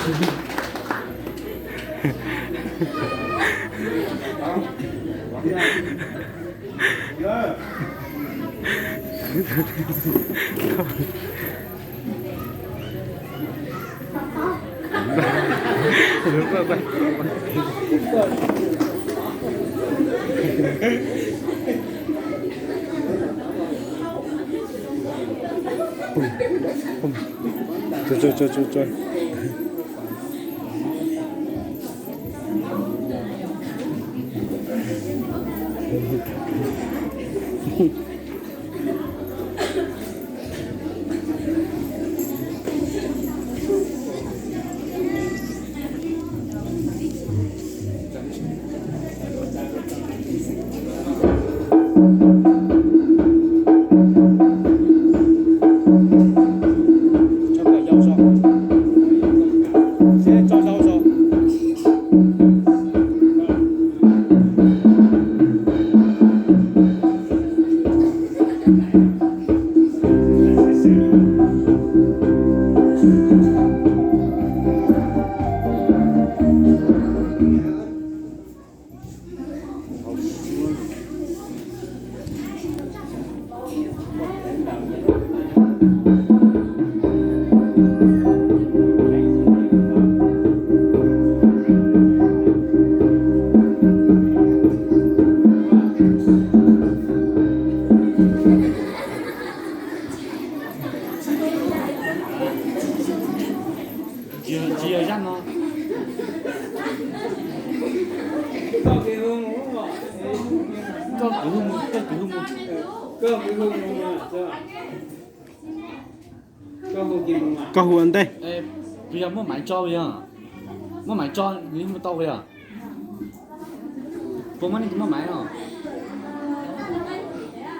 Tsis yog zaj no. Koj kwv hu mus, koj kwv hu mus. Koj hu ua ntej. Puas yog muaj maiv tso puas yog? Muaj maiv tso nws hu tau puas yog? Puas muaj leej twg muaj maiv os?